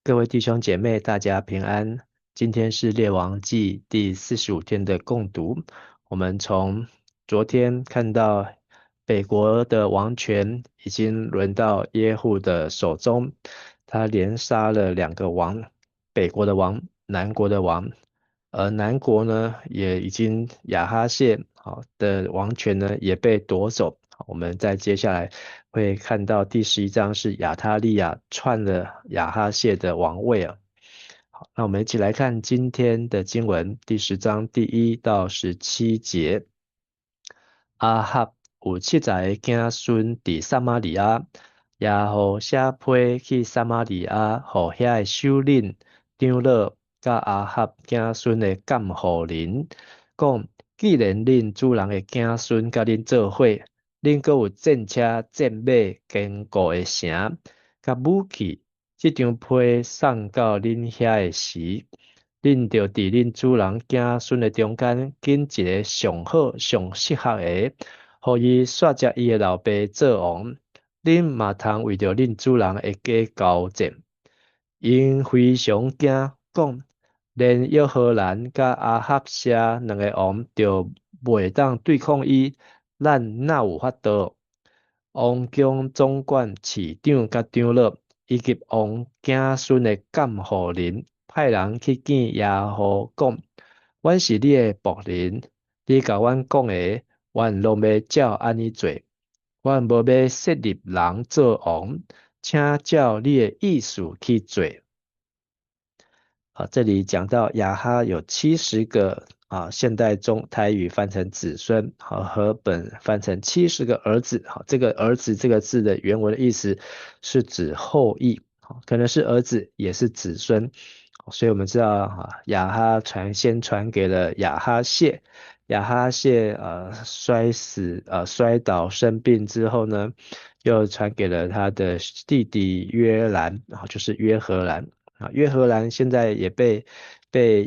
各位弟兄姐妹，大家平安。今天是列王紀第45天的共讀。我們從昨天看到北國的王權已經輪到耶戶的手中，他連殺了兩個王，北國的王、南國的王。而南國呢，也已經亞哈謝好的王權呢也被奪走。我們在接下來會看到第11章是亞他利雅篡了亞哈謝的王位啊。好，那我們一起來看今天的經文，第10章第1到17節。亞哈有七十个囝孫佇撒瑪利亞，耶戶寫批去撒瑪利亞，予遐的首領、長老佮亞哈囝孫的監護人講：既然恁主人的囝孫佮恁做伙，恁閣有戰車、戰馬、堅固的城，佮武器，這張批送到恁遐的時，恁著佇恁主人囝孫的中間揀一个上好、上適合的，予伊紲接伊的老爸做王。恁嘛通為著恁主人的家交戰。𪜶非常驚，講連約何蘭佮亞哈謝兩个王著袂當對抗伊，咱哪有法度？王宮總管、市長佮長老，以及王囝孫的監護人，派人去見耶戶，講：阮是你的僕人，你共阮講的，阮攏欲照按呢做。阮無欲設立人做王，請照你的意思去做。好，這裡講到亞哈有70個啊，現代中台語翻成子孫，好，和本翻成七十個兒子。好，這個兒子這個字的原文的意思是指後裔，可能是兒子，也是子孫。所以我們知道啊，亞哈傳先傳給了亞哈謝，亞哈謝摔死摔倒生病之後呢，又傳給了他的弟弟約蘭，啊，就是約何蘭。啊，約何蘭現在也被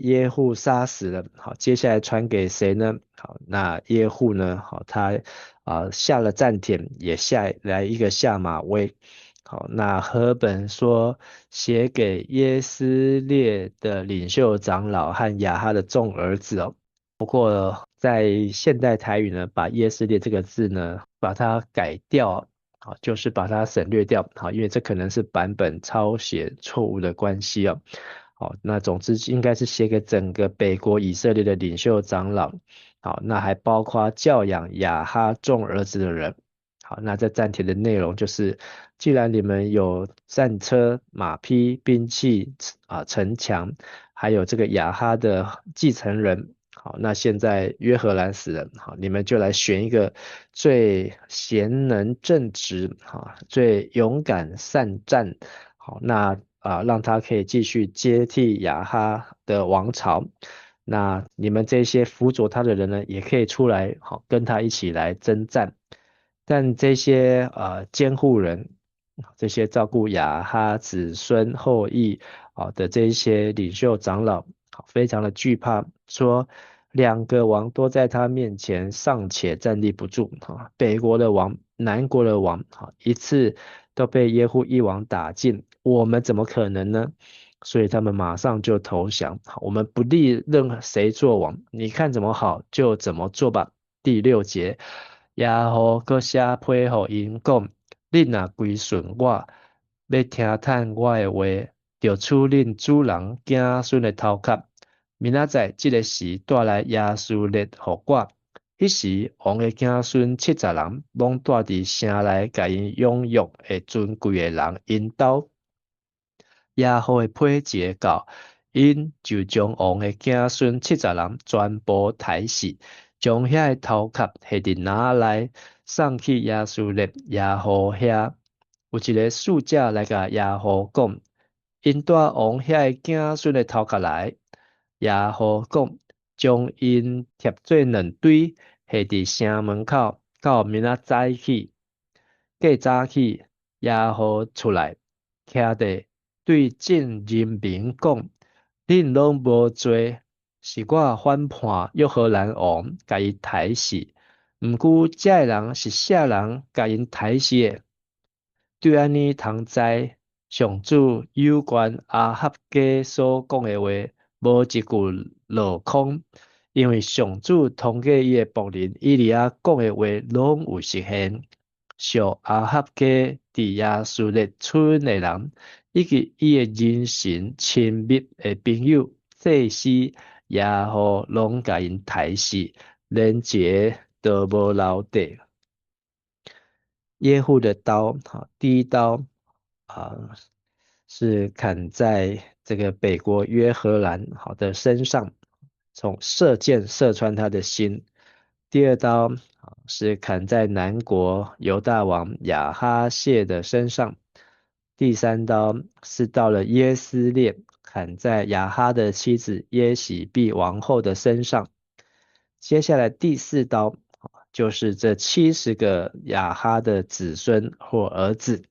耶戶殺死了。好，接下來傳給誰呢？好，那耶戶呢？好，他啊下了戰帖，也下來一個下馬威。好，那和本說寫給耶斯列的領袖長老和亞哈的眾兒子哦。不過在現代台語呢，把耶斯列這個字呢，把它改掉。好，就是把它省略掉，好，因為這可能是版本抄寫錯誤的關係哦。好，那總之應該是寫給整個北國以色列的領袖長老。好，那還包括教養亞哈眾兒子的人。好，那這戰帖的內容就是，既然你們有戰車、馬匹、兵器啊、城牆，還有這個亞哈的繼承人。好，那現在約何蘭死了，好，你們就來選一個最賢能正直，哈，最勇敢善戰，好，那啊，讓他可以繼續接替亞哈的王朝。那你們這些輔佐他的人呢，也可以出來，好，跟他一起來征戰。但這些監護人，這些照顧亞哈子孫後裔啊的這些領袖長老，非常的懼怕，說兩個王都在他面前尚且站立不住，哈，北國的王、南國的王，哈，一次都被耶戶一網打盡，我們怎麼可能呢？所以他們馬上就投降，我們不立任何誰做王，你看怎麼好就怎麼做吧。第6節，耶戶閣寫批予𪜶講：恁若歸順我，欲聽趁我的話，就取恁主人囝孫的頭殼。明仔載這个時帶來耶斯列予我。彼時王的囝孫七十人，攏帶佇城內共𪜶養育的尊貴的人𪜶兜。耶戶的批一个到，𪜶就將王的囝孫七十人全部刣死，將遐个頭殼下佇籃內，送去耶斯列耶戶遐。有一个使者來共耶戶講：𪜶帶王遐个囝孫的頭殼來。耶戶講：將𪜶疊做兩堆，下佇城門口，到明仔早起。過早起，耶戶出來，徛佇對眾人民講：恁攏無罪，是我反叛約何蘭王，共伊刣死。毋過這个人是啥人共𪜶刣死的？對按呢通知，上主有關亞哈家所講的話，無一句落空，因為上主通過伊的僕人以利亞講的話，攏有實現。屬亞哈家佇耶斯列村的人，以及伊的人神親密的朋友祭司耶戶，攏共𪜶刣死，連一個都無留低。耶戶的刀，第一刀啊，是砍在這個北國約何蘭好的身上，從射箭射穿他的心。第二刀是砍在南國猶大王亞哈謝的身上。第三刀是到了耶斯列，砍在亞哈的妻子耶洗別王后的身上。接下來第四刀就是這70個亞哈的子孫或兒子。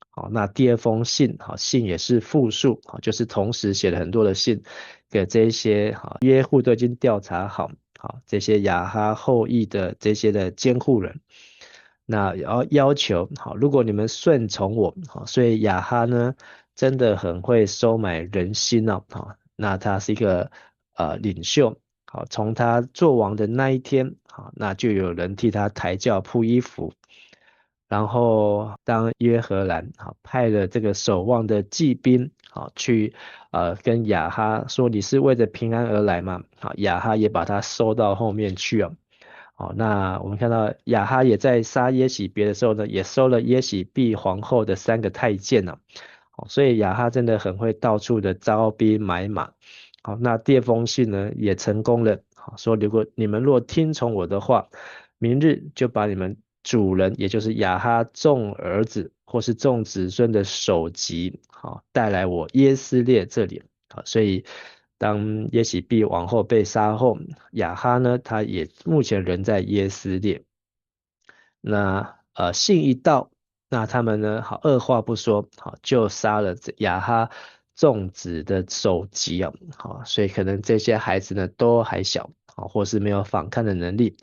好，那第二封信，好，信也是複數，好，就是同時寫了很多的信給這些，哈，耶戶都已經調查好，好，這些亞哈後裔的這些的監護人，那要求，好，如果你們順從我，好，所以亞哈呢真的很會收買人心哦，好，那他是一個領袖，好，從他做王的那一天，好，那就有人替他抬轎鋪衣服。然後，當約何蘭好派了這個守望的騎兵好去跟亞哈說，你是為着平安而來嗎？好，亞哈也把他收到後面去哦。好，那我們看到亞哈也在殺耶洗別的時候呢，也收了耶洗別皇后的三個太監呢。所以亞哈真的很會到處的招兵買馬。好，那第二封信呢也成功了。好，說如果你們若聽從我的話，明日就把你們主人，也就是亞哈眾兒子或是眾子孫的首級，好帶來我耶斯列這裡。好，所以當耶洗別王后被殺後，亞哈呢，他也目前仍在耶斯列。那信一到，那他們呢，好二話不說，好就殺了亞哈眾子的首級啊。好，所以可能這些孩子呢都還小，好或是沒有反抗的能力。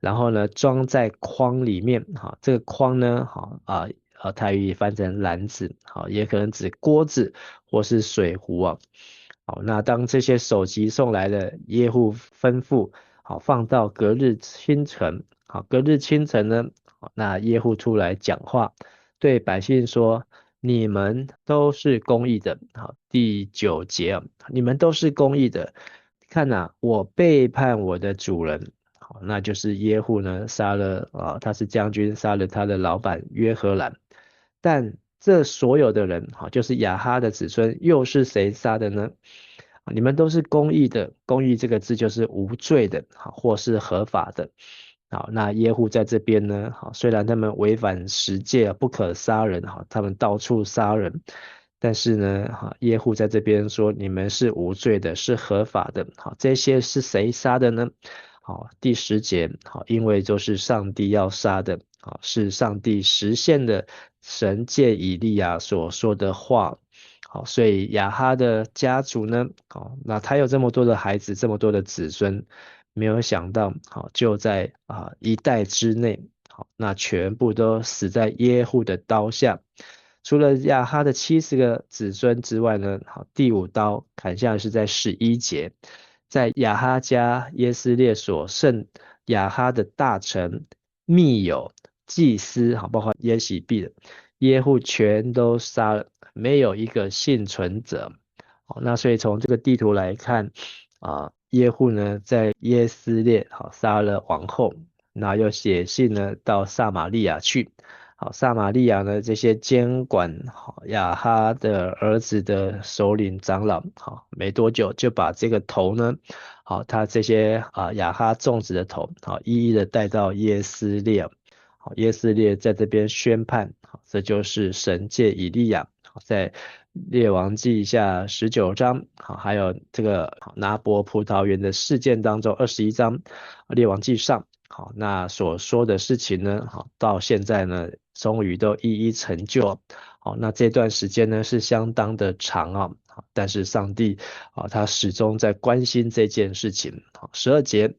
然後呢，裝在筐裡面，哈，這個筐呢，好啊，台語翻成籃子，好，也可能指鍋子或是水壺啊。好，那當這些首級送來了，耶戶吩咐，好，放到隔日清晨，好，隔日清晨呢，那耶戶出來講話，對百姓說：你們都是公義的，好，第九節啊，你們都是公義的，看哪，我背叛我的主人。好，那就是耶戶呢殺了啊，他是將軍，殺了他的老闆約何蘭。但這所有的人，好，就是亞哈的子孫，又是誰殺的呢？你們都是公義的，公義這個字就是無罪的，好，或是合法的。好，那耶戶在這邊呢，好，雖然他們違反十誡，不可殺人，好，他們到處殺人，但是呢，哈，耶戶在這邊說，你們是無罪的，是合法的。好，這些是誰殺的呢？好，第十節，好，因為就是上帝要殺的，好，是上帝實現的神藉以利亞所說的話，好，所以亞哈的家族呢，好，那他有這麼多的孩子，這麼多的子孫，沒有想到，好，就在一代之內，好，那全部都死在耶戶的刀下。除了亞哈的70個子孫之外呢，好，第五刀砍下是在11節。在亞哈家耶斯列所剩亞哈的大臣、密友、祭司，好，包括耶洗別的耶戶全都殺了，沒有一個倖存者。好，那所以從這個地圖來看，啊，耶戶呢在耶斯列好殺了王后，那又寫信呢到撒瑪利亞去。好，撒瑪利亞呢這些監管好亞哈的兒子的首領長老，好，沒多久就把這個頭呢，好，他這些啊亞哈眾子的頭，好，一一的帶到耶斯列。好，耶斯列在這邊宣判，好，這就是神藉以利亞，好，在列王紀下19章，好，還有這個拿伯葡萄園的事件當中21章，列王紀上，好，那所說的事情呢，好，到現在呢，終於都一一成就。好，那這段時間呢是相當的長啊，但是上帝啊，他始終在關心這件事情。好，12節，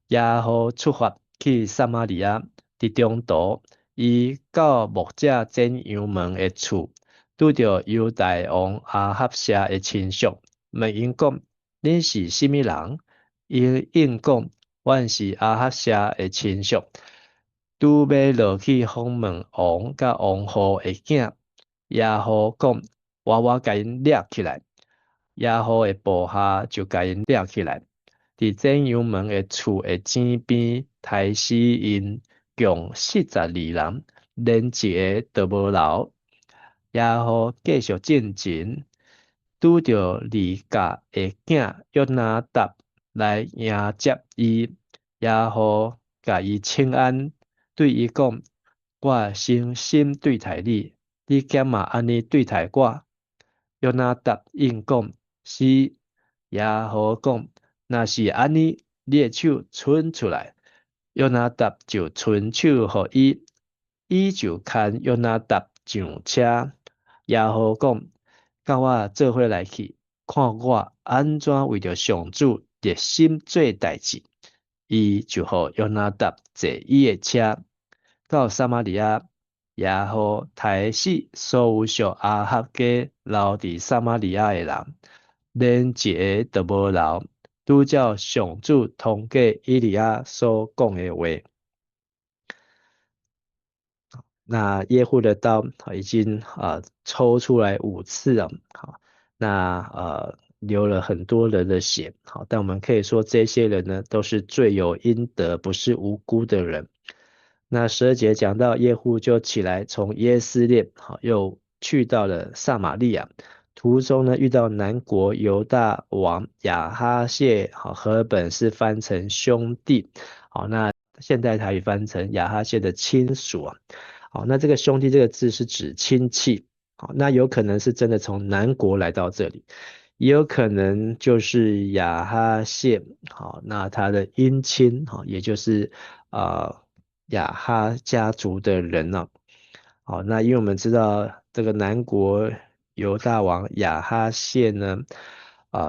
耶戶出發去撒瑪利亞，佇中途，伊到牧者剪羊毛的厝，拄著猶大王亞哈謝的親屬，問𪜶講：恁是啥物人？𪜶應講：阮是亞哈謝的親屬，拄欲落去訪問王佮王后的囝。耶戶講：活活共𪜶掠起來。耶戶的部下就共𪜶掠起來，佇剪羊毛的厝的井邊刣死𪜶，共42人，連一個都無留。耶戶繼續進前，拄著利甲的囝約拿達來迎接伊，耶戶共伊請安，對伊講：我誠心對待你，你敢嘛按呢對待我？約拿達應講：是。耶戶講：若是按呢，你的手伸出來。約拿達就伸手予伊，伊就牽約拿達上車。耶戶講：佮我做伙來去，看我按怎為著上主熱心做代誌。伊就予約拿達坐伊的車，到撒瑪利亞。耶戶刣死所有屬亞哈家留佇撒瑪利亞的人，連一个都無留，拄照上主通過以利亞所講的話。那耶戶的刀已經抽出來五次了，好，那流了很多人的血，好，但我們可以說這些人呢都是罪有應得，不是無辜的人。那12節講到耶戶就起來從耶斯列，好，又去到了撒瑪利亞，途中呢遇到南國猶大王亞哈謝，好，和本是翻成兄弟，好，那現代台語翻成亞哈謝的親屬啊。好，那這個兄弟這個字是指親戚，好，那有可能是真的從南國來到這裡，也有可能就是亞哈謝，好，那他的姻親，好，也就是亞哈家族的人呢，好，那因為我們知道這個南國猶大王亞哈謝呢，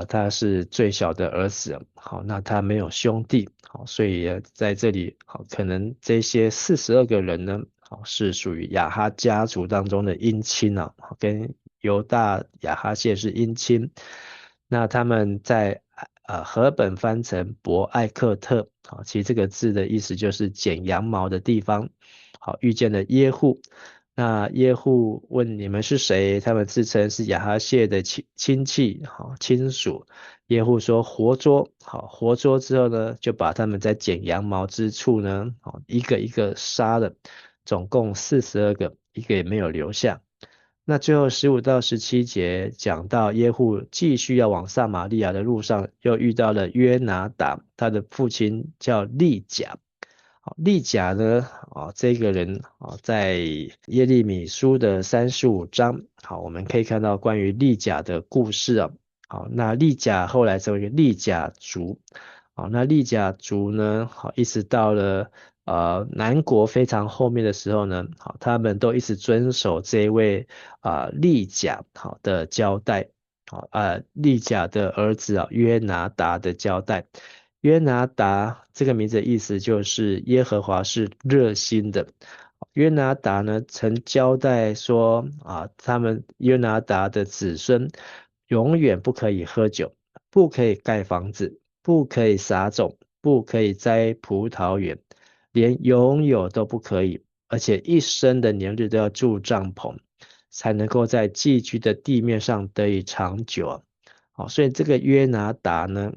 他是最小的兒子，好，那他沒有兄弟，好，所以在這裡，好，可能這些42個人呢，好，是屬於亞哈家族當中的姻親啊，跟猶大亞哈謝是姻親。那他們在和本翻成伯艾克特，好，其實這個字的意思就是剪羊毛的地方。好，遇見了耶戶，那耶戶問你們是誰？他們自稱是亞哈謝的親戚，好，親屬。耶戶說活捉，好，活捉之後呢，就把他們在剪羊毛之處呢，好，一個一個殺了。總共42個，一個也沒有留下。那最後15到17節講到耶戶繼續要往撒瑪利亞的路上，又遇到了約拿達，他的父親叫利甲。利甲呢，這個人在耶利米書的35章，好，我們可以看到關於利甲的故事啊。好，那利甲後來成為利甲族。好，那利甲族呢，好，一直到了南國非常後面的時候呢，好，他們都一直遵守這一位利甲好的交代，好利甲的兒子啊約拿達的交代。約拿達這個名字的意思就是耶和華是熱心的。約拿達呢曾交代說啊，他們約拿達的子孫永遠不可以喝酒，不可以蓋房子，不可以撒種，不可以栽葡萄園，連擁有都不可以，而且一生的年日都要住帳篷，才能夠在寄居的地面上得以長久。好，所以這個約拿達呢，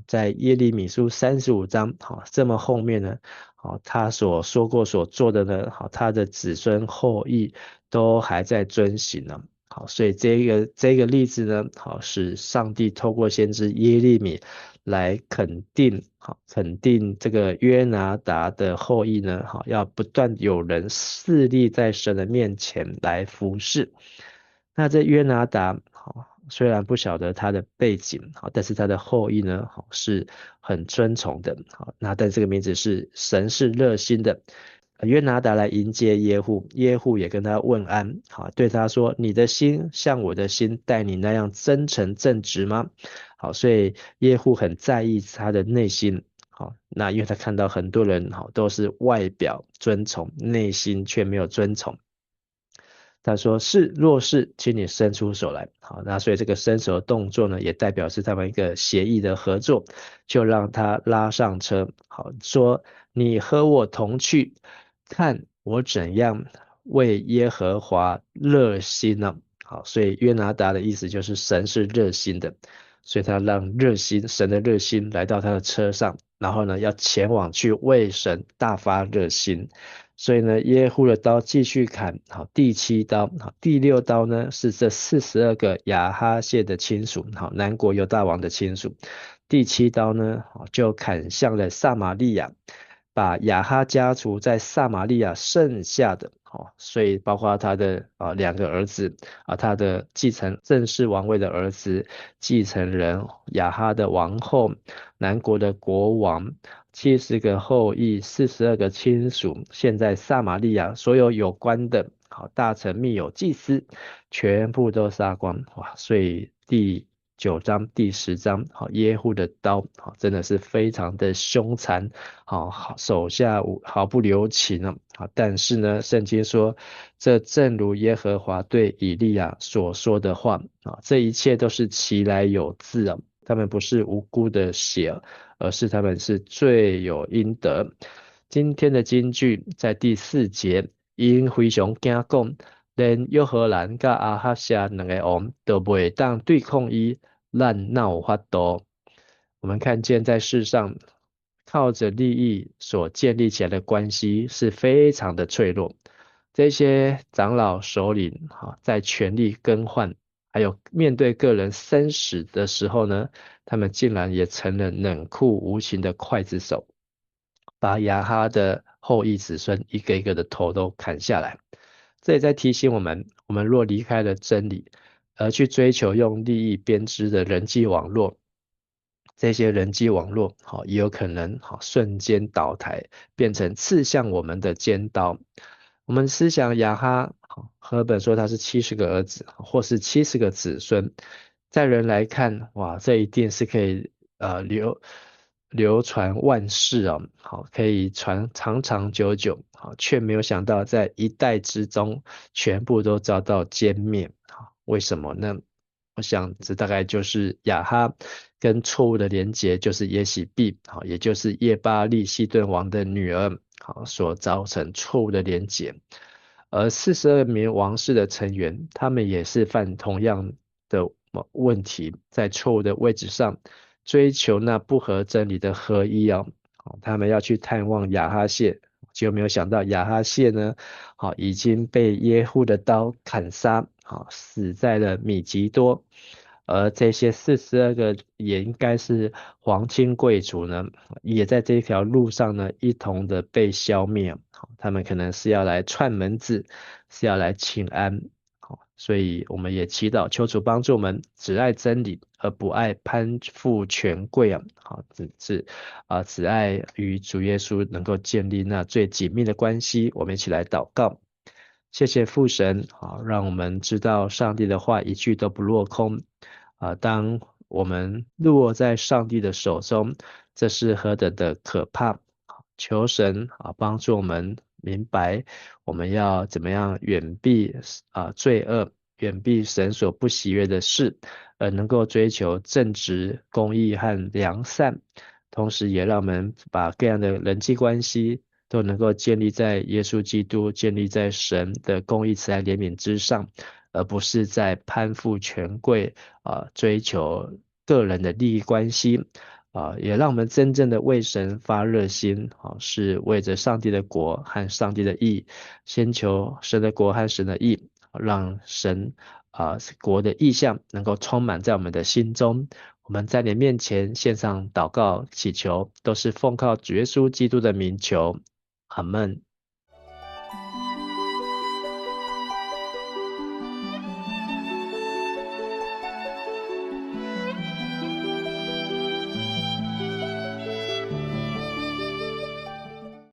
在耶利米書35章，好，這麼後面呢，好，他所說過所做的呢，好，他的子孫後裔都還在遵行呢。好，所以這個例子呢，好，是上帝透過先知耶利米來肯定，好，肯定這個約拿達的後裔呢，好，要不斷有人侍立在神的面前來服侍。那這約拿達，好，雖然不曉得他的背景，好，但是他的後裔呢，好，是很尊崇的，好，那但這個名字是神是熱心的。約拿達來迎接耶戶，耶戶也跟他問安，好，對他說：“你的心像我的心待你那樣真誠正直嗎？”好，所以耶戶很在意他的內心，好，那因為他看到很多人，好，都是外表尊崇，內心卻沒有尊崇。他說是，若是，請你伸出手來。好，那所以這個伸手的動作呢，也代表是他們一個協議的合作，就讓他拉上車。好，說你和我同去，看我怎樣為耶和華熱心呢？好，所以約拿達的意思就是神是熱心的，所以他讓熱心神的熱心來到他的車上，然後呢，要前往去為神大發熱心。所以呢，耶戶的刀繼續砍，好，第七刀，好，第六刀呢是這42個亞哈謝的親屬，好，南國猶大王的親屬。第七刀呢，就砍向了撒瑪利亞，把亞哈家族在撒瑪利亞剩下的，好，所以包括他的兩個兒子啊，他的繼承正式王位的兒子，繼承人亞哈的王后，南國的國王。70個後裔，42個親屬，現在撒瑪利亞所有有關的，好大臣、密友、祭司，全部都殺光，哇！所以第九章、第10章，好耶戶的刀，好真的是非常的兇殘，好手下無毫不留情啊！好，但是呢，聖經說，這正如耶和華對以利亞所說的話啊，這一切都是其來有自啊，他們不是無辜的血，而是他們是罪有應得。今天的金句在第四節，𪜶非常驚講，連約何蘭佮亞哈謝兩个王都袂當對抗伊，咱哪有法度？我們看見在世上靠着利益所建立起來的關係是非常的脆弱。這些長老首領哈，在權力更換，還有面對個人生死的時候呢，他們竟然也成了冷酷無情的劊子手，把亞哈的後裔子孫一個一個的頭都砍下來。這也在提醒我們，我們若離開了真理，而去追求用利益編織的人際網絡，這些人際網絡，好，也有可能好瞬間倒台，變成刺向我們的尖刀。我們思想亞哈，和合本說他是七十個兒子，或是七十個子孫，在人來看，哇，這一定是可以流傳萬世啊，好，可以傳長長久久，好，卻沒有想到在一代之中，全部都遭到殲滅，好，為什麼呢？我想這大概就是亞哈跟錯誤的連結，就是耶洗別，好，也就是耶巴力西頓王的女兒，好，所造成錯誤的連結。而42名王室的成員，他們也是犯同樣的問題，在錯誤的位置上追求那不合真理的合一哦，他們要去探望亞哈謝，就沒有想到亞哈謝呢，好，已經被耶戶的刀砍殺，好，死在了米吉多。而這些四十二個也應該是皇親貴族呢，也在這條路上呢一同的被消滅。他們可能是要來串門子，是要來請安。好，所以我們也祈禱求主幫助我們，只愛真理而不愛攀附權貴啊。好，只是啊，只愛與主耶穌能夠建立那最緊密的關係。我們一起來禱告。謝謝父神，好，讓我們知道上帝的話一句都不落空。啊，當我們落在上帝的手中，這是何等的可怕！求神啊，幫助我們明白我們要怎麼樣遠避啊罪惡，遠避神所不喜悅的事，而能夠追求正直、公義和良善。同時，也讓我們把各樣的人際關係都能夠建立在耶穌基督、建立在神的公義、慈愛、憐憫之上，而不是在攀附權貴啊，追求個人的利益關係啊，也讓我們真正的為神發熱心啊，是為着上帝的國和上帝的義，先求神的國和神的義，讓神啊國的異象能夠充滿在我們的心中。我們在你面前獻上禱告祈求，都是奉靠主耶穌基督的名求，阿門。